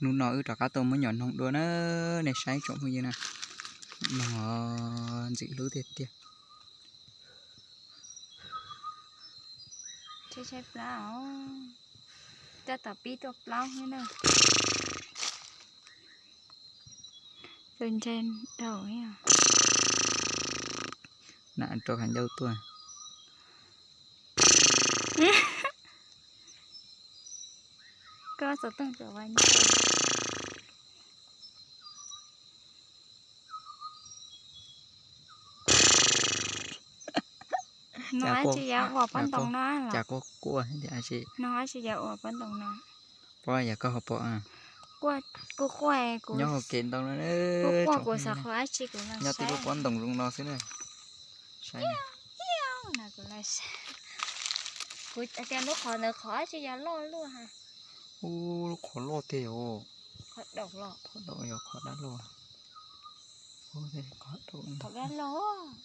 Hnub no wb rov qab tuaj muab nyom noog dua na, nej saib tsoom phooj ywg na. Noog ntxim hlub tiag tiag. Coj tom pib tuaj plaub xwb na. Tus ntse dhau. Na rau qhov ncauj tuaj. Koj xov tooj tau ua ncauj. No dab tsi yog ua pob ntoos no los? Cas quaj quaj tias dab tsi? No dab tsi yog ua pob ntoos no? Pob yog koj ho pom. Kuv quaj, kuv nyob hauv kev ntoo no, kuv quaj kuv xav qhov dab tsi kuv los nyob tib lub pob ntoos zoo no xwb na. Saib na. Kuv tias lub qhov ntawd qhov dab tsi yog loj luaj ha. Ub, lub qhov loj tiag os. Qhov daum los? Qhov daum yog qhov dab loj. Qhov dab loj.